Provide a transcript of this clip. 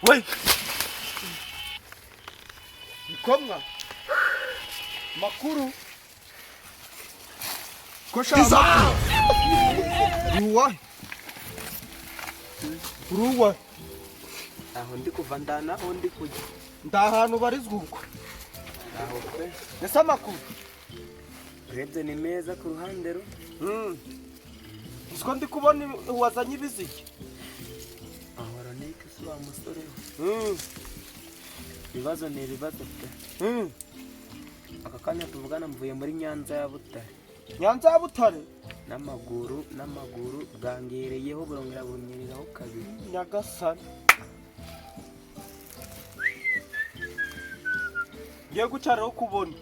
We bikomwa makuru ko shaka uruwahe, uruwahe? Aho ndi kuva ndana aho ndi kujya. Nda hantu ubarizwa ubwo. Aho pe. Ese amakuru? Urebye ni meza ku ruhande rumwe. Uziko ndi kubona wazanye ibiziki? Ahora niki se wa musore we? Ibibazo ni ibibazo pe. Aka kanya tuvugana mvuye muri Nyanza ya Butare. Nyanza ya Butare? N'amaguru, n'amaguru bwangereyeho, burongera bunyereraho kabiri. Nyagasani, ngiye guca rero kubona.